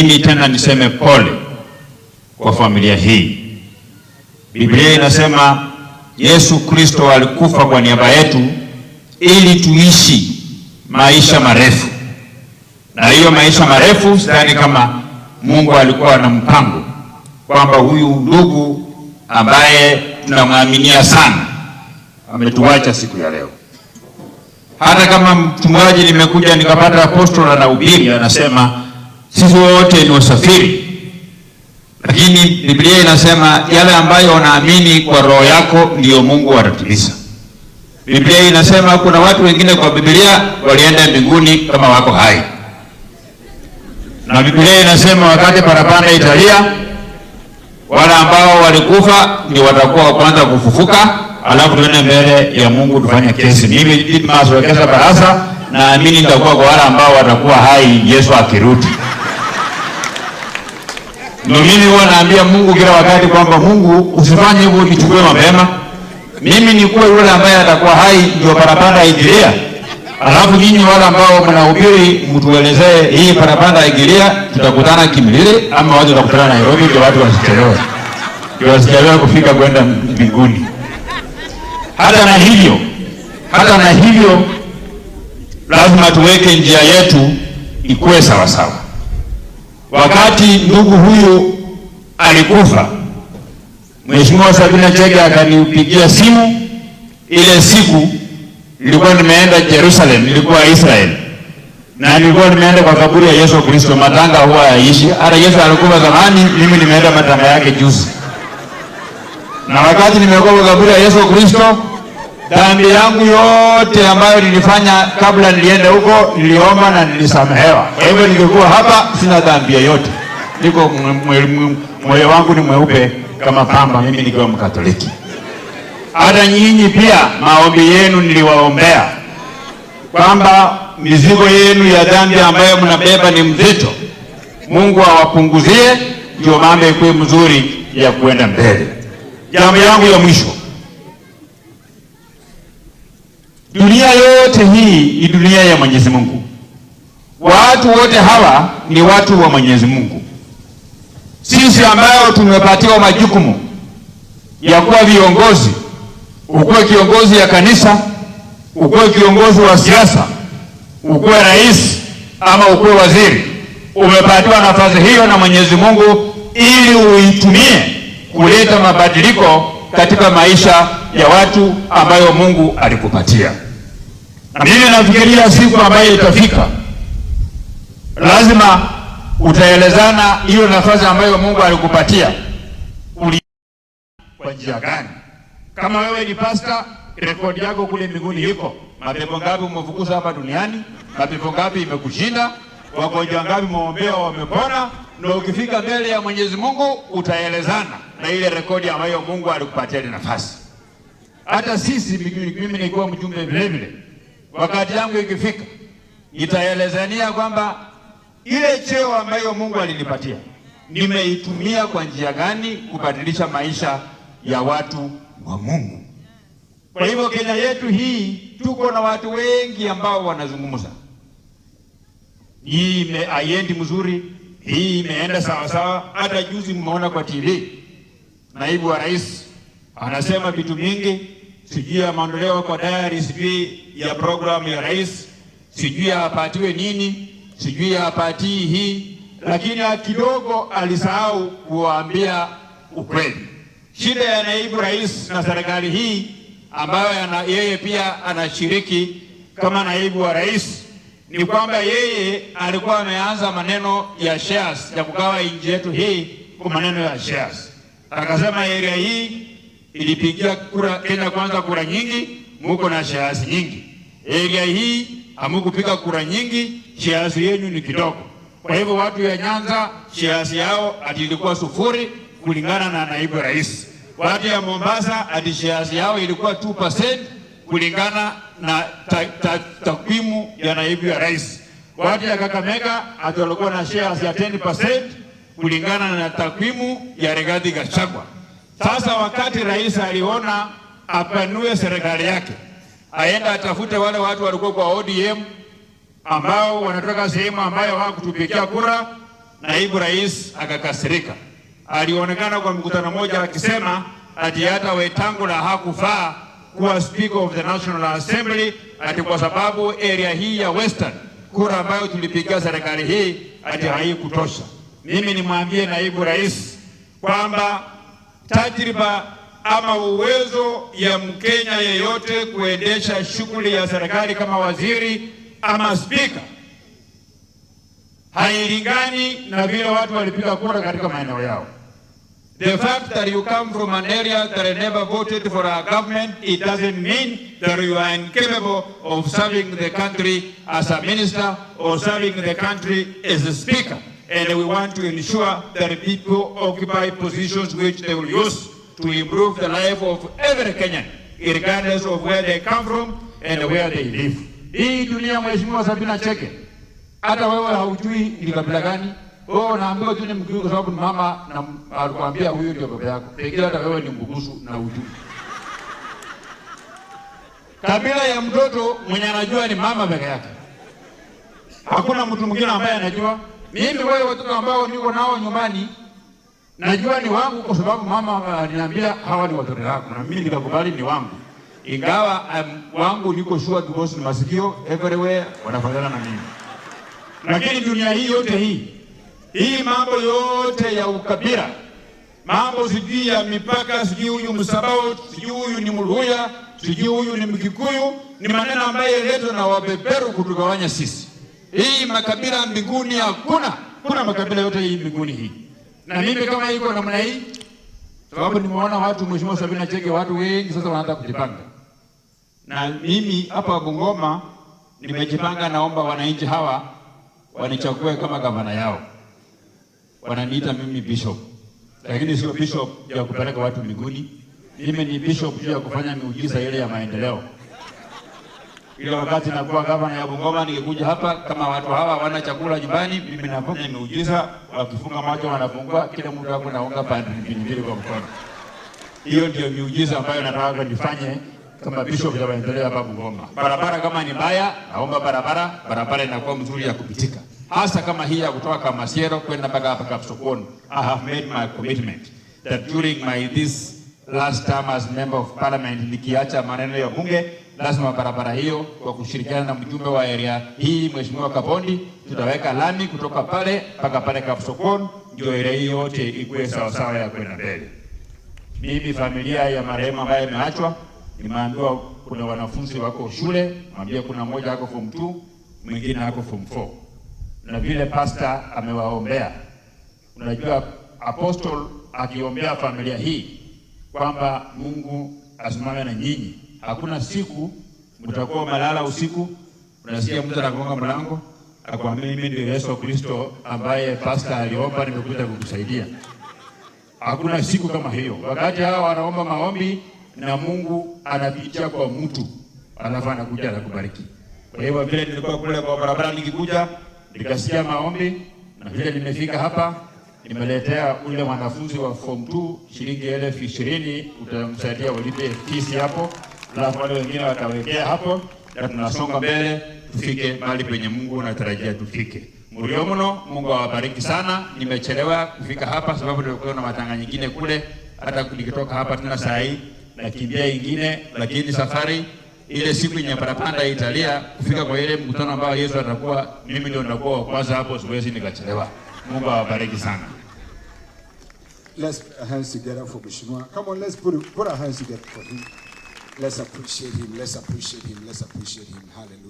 Mimi tena niseme pole kwa familia hii. Biblia inasema Yesu Kristo alikufa kwa niaba yetu ili tuishi maisha marefu, na hiyo maisha marefu, sidhani kama Mungu alikuwa na mpango kwamba huyu ndugu ambaye tunamwaminia sana ametuacha siku ya leo. Hata kama mchungaji nimekuja nikapata apostol anahubiri, anasema sisi wote ni wasafiri, lakini Biblia inasema yale ambayo unaamini kwa roho yako ndiyo Mungu atatimiza. Biblia inasema kuna watu wengine kwa Biblia walienda mbinguni kama wako hai, na Biblia inasema wakati parapanda italia, wale ambao walikufa ndio watakuwa wa kwanza kufufuka, alafu tuende mbele ya Mungu tufanye kesi. Mimi Didmus Wekesa Barasa naamini nitakuwa kwa wale ambao watakuwa hai Yesu akirudi. Ndio mimi huwa naambia Mungu kila wakati kwamba Mungu, usifanye hivyo nichukue mapema. Mimi nikuwe yule ambaye atakuwa hai ndio parapanda ikilia. Alafu nyinyi wale ambao mnahubiri mtuelezee hii parapanda ikilia, tutakutana Kimilili ama watu watakutana Nairobi, ndio watu wasichelewe. Ndio wasichelewe kufika kwenda mbinguni. Hata na hivyo lazima tuweke njia yetu ikuwe sawa sawa. Wakati ndugu huyu alikufa, Mheshimiwa Sabina Chege akanipigia simu. Ile siku nilikuwa nimeenda Jerusalem, nilikuwa Israel, na nilikuwa nimeenda kwa kaburi ya Yesu Kristo. Matanga huwa yaishi, hata Yesu alikufa zamani, mimi nimeenda matanga yake juzi. Na wakati nimekuwa kwa kaburi ya Yesu Kristo, dhambi yangu yote ambayo nilifanya kabla nilienda huko, niliomba na nilisamehewa. Kwa hivyo ningekuwa hapa sina dhambi yoyote, niko moyo wangu ni mweupe kama pamba, mimi nikiwa Mkatoliki. Hata nyinyi pia maombi yenu niliwaombea kwamba mizigo yenu ya dhambi ambayo mnabeba ni mzito, Mungu awapunguzie, ndio mambo ikuwe mzuri ya kuenda mbele. Jambo yangu ya mwisho, dunia yote hii ni dunia ya Mwenyezi Mungu. Watu wote hawa ni watu wa Mwenyezi Mungu. Sisi ambayo tumepatiwa majukumu ya kuwa viongozi, ukuwe kiongozi ya kanisa, ukuwe kiongozi wa siasa, ukuwe rais ama ukuwe waziri, umepatiwa nafasi hiyo na Mwenyezi Mungu ili uitumie kuleta mabadiliko katika maisha ya watu ambayo Mungu alikupatia. Na mimi nafikiria siku ambayo itafika, lazima utaelezana hiyo nafasi ambayo Mungu alikupatia uli kwa njia gani. Kama wewe ni pasta, rekodi yako kule mbinguni iko. Mapepo ngapi umefukuza hapa duniani? Mapepo ngapi imekushinda? Wagonjwa ngapi umeombea wamepona? Na ukifika mbele ya Mwenyezi Mungu utaelezana na ile rekodi ambayo Mungu alikupatia ile nafasi. Hata sisi, mimi nikiwa mjumbe vile vile, wakati yangu ikifika, nitaelezania kwamba ile cheo ambayo Mungu alinipatia nimeitumia kwa njia gani kubadilisha maisha ya watu wa Mungu. Kwa hivyo Kenya yetu hii tuko na watu wengi ambao wanazungumza, hii haiendi mzuri, hii imeenda sawa sawa. Hata juzi mmeona kwa TV naibu wa rais anasema vitu mingi, sijui ameondolewa kwa diary, sijui ya program ya rais, sijui apatiwe nini, sijui apatii hii, lakini kidogo alisahau kuwaambia ukweli. Shida ya naibu rais na serikali hii ambayo yeye pia anashiriki kama naibu wa rais ni kwamba yeye alikuwa ameanza maneno ya shares ya kugawa nchi yetu hii kwa maneno ya shares. Akasema area hii ilipigia kura Kenya Kwanza kura nyingi, muko na shares nyingi. Area hii hamukupiga kura nyingi, shares yenu ni kidogo. Kwa hivyo watu ya Nyanza shares yao ati ilikuwa 0 kulingana na naibu rais. Watu ya Mombasa ati shares yao ilikuwa 2% kulingana na takwimu ya naibu ya rais. Watu ya Kakamega ati walikuwa na shares ya 10% kulingana na takwimu ya Rigathi Gachagua. Sasa wakati rais aliona apanue serikali yake, aenda atafute wale watu walikuwa kwa ODM ambao wanatoka sehemu ambayo hawakutupigia kura, naibu rais akakasirika. Alionekana kwa mkutano mmoja akisema ati hata Wetangula hakufaa kuwa Speaker of the National Assembly, ati kwa sababu area hii ya Western kura ambayo tulipigia serikali hii ati haikutosha. Mimi nimwambie naibu rais kwamba tajriba ama uwezo ya Mkenya yeyote kuendesha shughuli ya serikali kama waziri ama spika hailingani na vile watu walipiga kura katika maeneo yao. The fact that you come from an area that never voted for our government, it doesn't mean that you are incapable of serving the country as a minister or serving the country as a speaker. And we want to ensure that people occupy positions which they will use to improve the life of every Kenyan, regardless of where they come from and where they live. Hii dunia, Mheshimiwa Sabina Chege, hata wewe haujui ni kabila gani. Wewe unaambiwa tu ni Mkikuyu kwa sababu ni mama na alikwambia huyu ndio baba yako. Pengine hata wewe ni Mbukusu na hujui. Kabila ya mtoto mwenye anajua ni mama peke yake. Hakuna mtu mwingine ambaye anajua. Mimi wale watoto ambao niko nao nyumbani najua ni wangu kwa sababu mama aliniambia hawa ni watoto wako, na mimi nikakubali ni wangu. Ingawa wangu niko sure because ni masikio everywhere wanafanana na mimi. Lakini dunia hii yote hii mambo yote ya ukabila, mambo sijui ya mipaka, sijui huyu Msabao, sijui huyu ni Mluhya, sijui huyu ni Mkikuyu, ni maneno ambayo yaletwa na wabeberu kutugawanya sisi. Hii makabila mbinguni hakuna, kuna makabila yote hii mbinguni hii. Na mimi kama iko namna hii, sababu nimeona watu, Mheshimiwa Sabina Chege, watu wengi sasa wanaanza kujipanga, na mimi hapa Bungoma nimejipanga, naomba wananchi hawa wanichague kama gavana yao. Wananiita mimi bishop, lakini sio bishop ya kupeleka watu mbinguni. Mimi ni bishop ya kufanya miujiza ile ya maendeleo. Ile wakati nakuwa gavana ya Bungoma, nikikuja hapa kama watu hawa hawana chakula nyumbani, mimi nafanya miujiza, wakifunga macho wanafungua, kila mtu ako naunga pande mbili mbili kwa mkono. Hiyo ndio miujiza ambayo nataka nifanye kama bishop ya maendeleo hapa Bungoma. Barabara kama ni mbaya, naomba barabara, barabara inakuwa mzuri ya kupitika, hasa kama hii ya kutoka Kamasiero kwenda mpaka hapa Kapsokon. I have made my commitment that during my this last term as member of parliament, nikiacha maneno ya bunge, lazima barabara hiyo kwa kushirikiana na mjumbe wa area hii Mheshimiwa Kapondi, tutaweka lami kutoka pale mpaka pale Kapsokon, ndio area hii yote ikuwe sawasawa ya kwenda mbele. Mimi familia ya marehemu ambaye imeachwa, nimeambiwa kuna wanafunzi wako shule, mwambie kuna mmoja ako form 2, mwingine ako form 4. Na vile pastor amewaombea. Unajua apostle akiombea familia hii kwamba Mungu asimame na nyinyi. Hakuna siku mtakuwa malala usiku, unasikia mtu anagonga mlango akwambia mimi ndio Yesu Kristo ambaye pastor aliomba, nimekuja kukusaidia. Hakuna siku kama hiyo. Wakati hawa wanaomba maombi na Mungu anapitia kwa mtu, alafu anakuja anakubariki. Kwa hivyo vile nilikuwa kule kwa barabara nikikuja, nikasikia maombi, na vile nimefika hapa nimeletea ule mwanafunzi wa form 2 shilingi 20,000, utamsaidia ulipe fees hapo, alafu wale wengine watawekea hapo, na tunasonga mbele tufike mahali penye Mungu anatarajia tufike. Murio mno, Mungu awabariki sana. Nimechelewa kufika hapa sababu nilikuwa na matanga nyingine kule, hata nikitoka hapa tena saa hii nakimbia ingine, lakini safari ile siku yenye parapanda Italia kufika kwa ile mkutano ambao Yesu atakuwa, mimi ndio nitakuwa wa kwanza hapo, siwezi nikachelewa. Mungu awabariki sana. Let's put our hands together for Mheshimiwa. Come on, let's put our hands together for him. Let's appreciate him. Let's appreciate him. Let's appreciate him. Hallelujah.